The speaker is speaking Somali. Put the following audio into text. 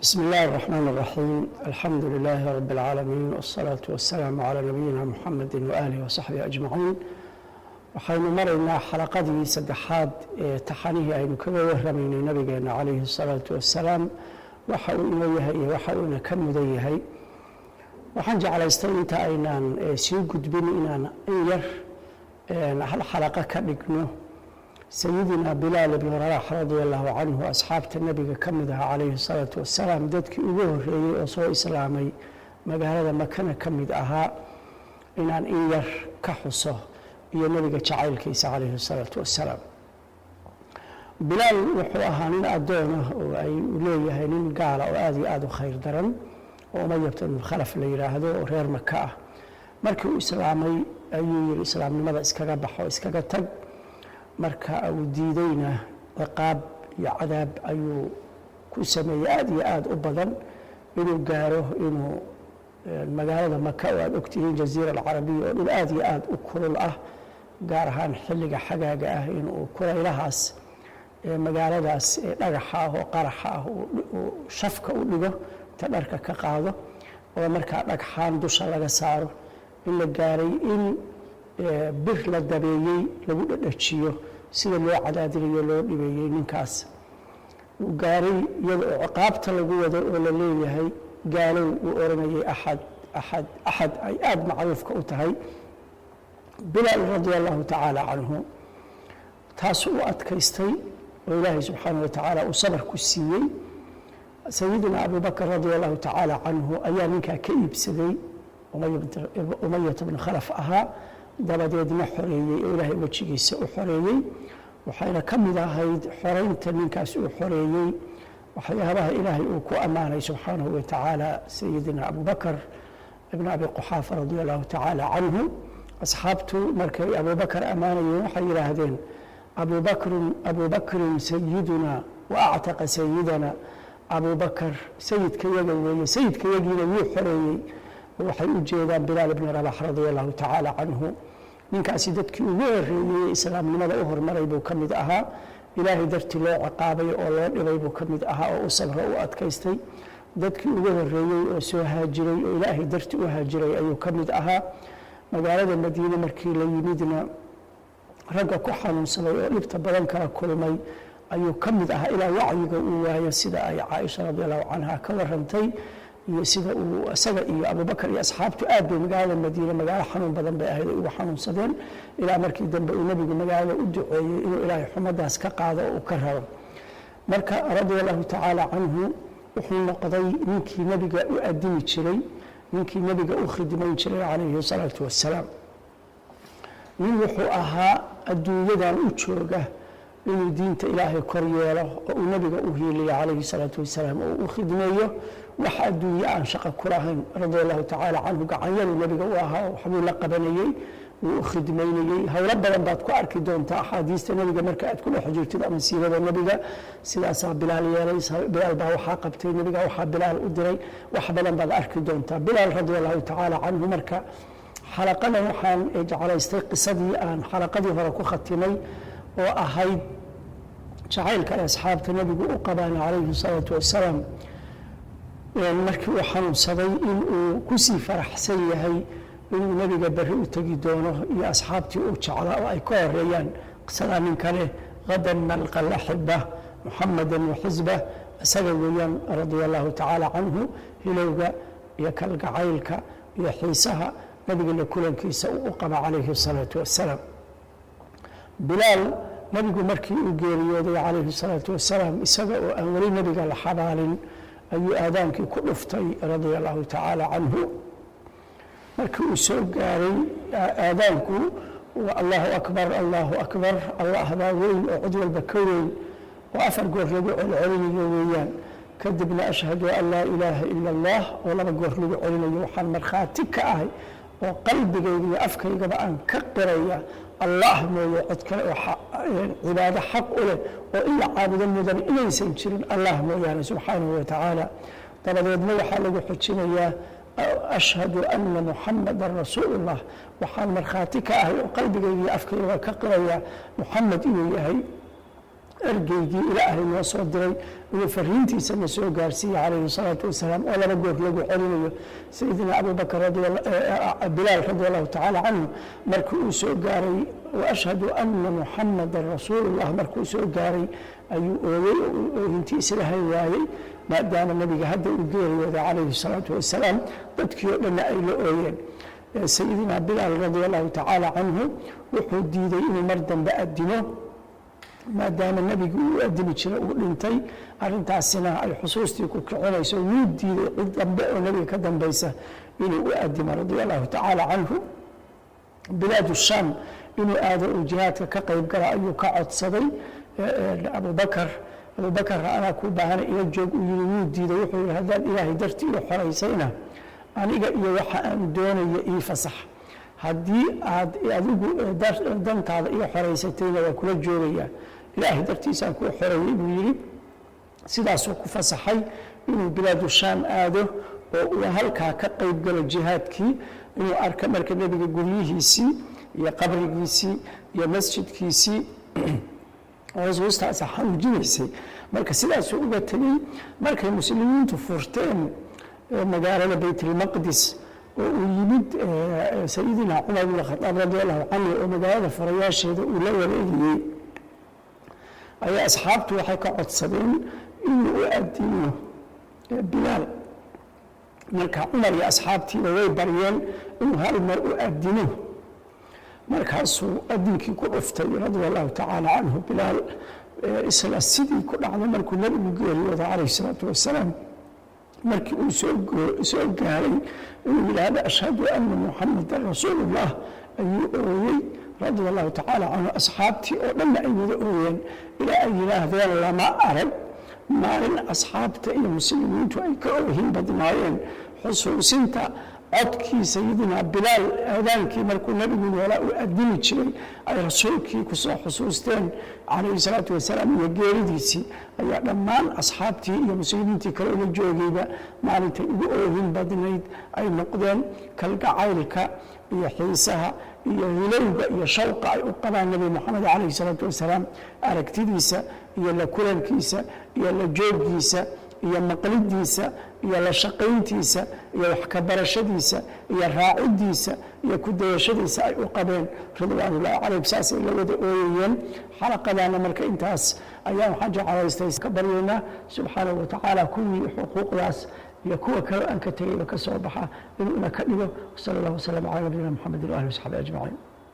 بسم الله الرحمن الرحيم، الحمد لله رب العالمين، والصلاة والسلام على نبينا محمد وآله وصحبه أجمعين. Waxaynu maraynaa xalaqadii saddexaad ee taxanihii aynu kaga warramaynay nabigeena calayhi الsalaatu wassalaam, waxa uu inoo yahay iyo waxa uuna ka mudan yahay. Waxaan jeclaystay inta aynaan sii gudbin inaan in yar hal xalaqo ka dhigno Sayidina Bilaal ibnu Rabax radia allahu canhu, asxaabta nebiga ka mid ahaa calayhi الsalaatu wassalaam, dadkii ugu horreeyey oo soo islaamay, magaalada Makana ka mid ahaa, inaan in yar ka xuso iyo nebiga jacaylkiisa calayhi الsalaatu wassalaam. Bilaal wuxuu ahaa nin addoonah oo ay leeyahay nin gaala oo aada iyo aada u khayr daran oo Umayat ibnu Khalaf la yidhaahdo oo reer Maka ah. Markii uu islaamay ayuu yihi, "Islaamnimada iskaga baxo, iskaga tag." Marka uu diideyna, ciqaab iyo cadaab ayuu ku sameeyey aada iyo aada u badan, inuu gaaro inuu magaalada Maka oo aada ogtihiin, Jaziira Alcarabiya, oo dhul aada iyo aada u kulul ah, gaar ahaan xilliga xagaaga ah, inuu kulaylahaas magaaladaas dhagaxa ah oo qaraxa ah uu shafka u dhigo, inta dharka ka qaado oo markaa dhagxaan dusha laga saaro, in la gaaray in bir la dabeeyey lagu dhadhajiyo, sida loo cadaadinayo, loo dhibeeyey ninkaas uu gaaray, iyada oo ciqaabta lagu wado oo la leeyahay "Gaalow", uu oranayay "Axad, axad, axad", ay aada macruufka u tahay. Bilaal radia allahu tacaala canhu taasuu u adkaystay oo Ilaahay subxaanahu wa tacaala uu sabar ku siiyey. Sayidina Abubakr radia allahu tacaala canhu ayaa ninkaa ka iibsaday, Umayat bnu Khalaf ahaa, dabadeedna xoreeyey oo Ilaahay wejigiisa u xoreeyey. Waxayna ka mid ahayd xoreynta ninkaas uu xoreeyey waxyaabaha Ilaahay uu ku ammaanay subxaanahu wa tacaala Sayidina Abubakar ibn Abi Quxaafa radia allahu tacaala canhu. Asxaabtu markay Abubakar ammaanayeen waxay yidhaahdeen, "Abubakrun, Abubakrin sayiduna wa actaqa sayidana." Abubakar sayidkayaga weeye, sayidkayagiina wuu xoreeyey. Waxay u jeedaan Bilaal ibni Rabax radia allahu tacaala canhu. Ninkaasi dadkii ugu horeeyey islaamnimada u hormaray buu ka mid ahaa. Ilaahay dartii loo ciqaabay oo loo dhibay buu ka mid ahaa oo u sabro, u adkaystay. Dadkii ugu horeeyey oo soo haajiray oo Ilaahay dartii u haajiray ayuu ka mid ahaa. Magaalada Madiine markii la yimidna, ragga ku xanuunsaday oo dhibta badan kala kulmay ayuu ka mid ahaa, ilaa wacyiga uu waayo, sida ay Caaisha radi allahu canha ka warantay iyo sida uu isaga iyo Abubakar iyo asxaabtu aad bay magaalada Madiine, magaalo xanuun badan bay ahayd, ay ugu xanuunsadeen, ilaa markii dambe uu nebigu magaalada u duceeyey inuu Ilaahay xumadaas ka qaado oo uu ka raro. Marka radia allahu tacaala canhu wuxuu noqday ninkii nebiga u adimi jiray, ninkii nebiga u khidmayn jiray calayhi salaatu wassalaam. Nin wuxuu ahaa adduunyadan u jooga inuu diinta Ilaahay kor yeelo oo uu nebiga u hiiliyo calayhi salaatu wasalaam oo u khidmeeyo, wax adduunye aan shaqo ku lahayn radia allahu tacaala canhu. Gacanyaruu nebiga u ahaa, waxbuu la qabanayey, wuu u khidmaynayey. Howlo badan baad ku arki doontaa axaadiista nebiga marka aad ku dhex jirtid ama siirada nebiga. Sidaasaa Bilaal yeelay, Bilaal baa waxaa qabtay, nebiga waxaa Bilaal u diray, wax badan baad arki doontaa. Bilaal radia allahu tacaala canhu, marka xalaqadan waxaan jeclaystay qisadii aan xalaqadii hore ku khatimay oo ahayd jacaylka ay asxaabta nebigu u qabaan calayhi salaatu wasalaam, markii uu xanuunsaday in uu kusii faraxsan yahay inuu nebiga berri u tegi doono iyo asxaabtii uu jeclaa oo ay ka horeeyaan. Qisadaa nin kale, "غدا نلقى الأحبة محمدا وحزبه", isaga weeyaan radia allahu tacaala canhu, hilowga iyo kalgacaylka iyo xiisaha nabiga la kulankiisa uu u qaba calayhi الsalaatu wassalaam. Bilaal nebigu markii uu geeriyooday calayhi الsalaatu wasalaam, isaga oo aan weli nebiga la xabaalin ayuu aadaankii ku dhuftay radia allahu tacaala canhu. Markii uu soo gaaray aadaanku, "Allahu akbar, allahu akbar, Allah baa weyn oo cid walba ka weyn", oo afar goor lagu celcelinayo weeyaan. Kadibna "أشهد أن لا إله إلا الله" oo laba goor lagu celinayo. Waxaan markhaati ka ahay oo qalbigayga iyo afkaygaba aan ka qiraya Allah mooye cid kale oo cibaado xaq u leh oo in la caabudo mudan inaysan jirin Allah mooyaane subxaanahu wa tacaala. Dabadeedna waxaa lagu xujinayaa "أشهد أن محمدا رسول الله", waxaan markhaati ka ahay oo qalbigayga iyo afkaygaba ka qiraya Muxamed inuu yahay Ergeygii Ilaahay noo soo diray inuu fariintiisa na soo gaarsiiye, calayhi salaatu wasalaam, oo laba goor lagu celinayo. Sayidina Abubakar, Bilaal radi Allahu tacaala canhu, markii uu soo gaaray "وأشهد أن محمدا رسول الله", markuu soo gaaray ayuu ooyey oo oohintii islahay waayey, maadaama Nabiga hadda uu geeriyooday, calayhi salaatu wasalaam, dadkii oo dhanna ay la ooyeen. Sayidina Bilaal radi Allahu tacaala canhu wuxuu diiday inuu mar dambe adimo, maadaama Nebigu uu adimi jiray uu dhintay, arrintaasina ay xusuustii ku kicinayso. Wuu diiday cid dambe oo Nebiga ka dambaysa inuu u adimo, radia Allahu tacaala canhu. Bilaad Shaam inuu aado uu jihaadka ka qayb gala ayuu ka codsaday Abubakar. Abubakarna "Anaa kuu baahana, ila joog" uu yiri. Wuu diiday. Wuxuu yihi, "Haddaad Ilaahay dartii ii xoraysayna, aniga iyo waxa aan doonaya ii fasax. Haddii aad adigu dantaada ii xoraysatayna, waa kula joogayaa. Ilaahay dartiisaan kuu xoreeyey," buu yidhi. Sidaasuu ku fasaxay inuu bilaadu Shaam aado oo uu halkaa ka qayb galo jihaadkii, inuu arka marka Nebiga guryihiisii iyo qabrigiisii iyo masjidkiisii, xusuustaasa xanuujinaysay. Marka sidaasuu uga tegey. Markay Muslimiintu furteen magaalada Baytulmaqdis oo uu yimid Sayidina Cumar bn Khadaab radi Allahu canhu oo magaalada furayaasheeda uu la wareegayey, ayaa asxaabtu waxay ka codsadeen inuu u adimo Bilaal. Marka Cumar iyo asxaabtiiba way baryeen inuu hal mar u adimo. Markaasuu adinkii ku dhuftay, radia Allahu tacaala canhu, Bilaal. Isla sidii ku dhacday markuu Nebigu geeriyooday, calayhi salaatu wasalaam, markii uu soo gaaray inuu yidhaahdo "أشهد أن محمدا رسول الله", ayuu ooyey, radia Allahu tacaala canhu. Asxaabtii oo dhanna ay wada ooyeen, ilaa ay yidhaahdeen lama arag maalin asxaabta iyo Muslimiintu ay ka oohin badnaayeen xusuusinta codkii Sayidina Bilaal, aadaankii markuu Nabigu noolaa uu adimi jiray, ay Rasuulkii kusoo xusuusteen, calayhi salaatu wasalaam, iyo geeridiisii. Ayaa dhammaan asxaabtii iyo Muslimiintii kale ula joogayba maalintay ugu oohin badnayd ay noqdeen. Kalgacaylka iyo xiisaha iyo hilowga iyo shawqa ay u qabaan Nebi Moxamed, calayhi salaatu wasalaam, aragtidiisa iyo la kulankiisa iyo la jooggiisa iyo maqlidiisa iyo la shaqayntiisa iyo wax ka barashadiisa iyo raacidiisa iyo ku dayashadiisa ay u qabeen, ridwaanullahi calayhim, saasay la wada ooyayeen. Xalaqadana marka intaas ayaan waxaan jeclaystay ka baryaynaa subxaanahu watacaala kuwii xuquuqdaas iyo kuwa kale aan ka tegayba ka soo baxa inuu ina ka dhigo. Sala Allah wasalam calaa nabiyina Maxamedin wa ahli wasaxbi ajmaciin.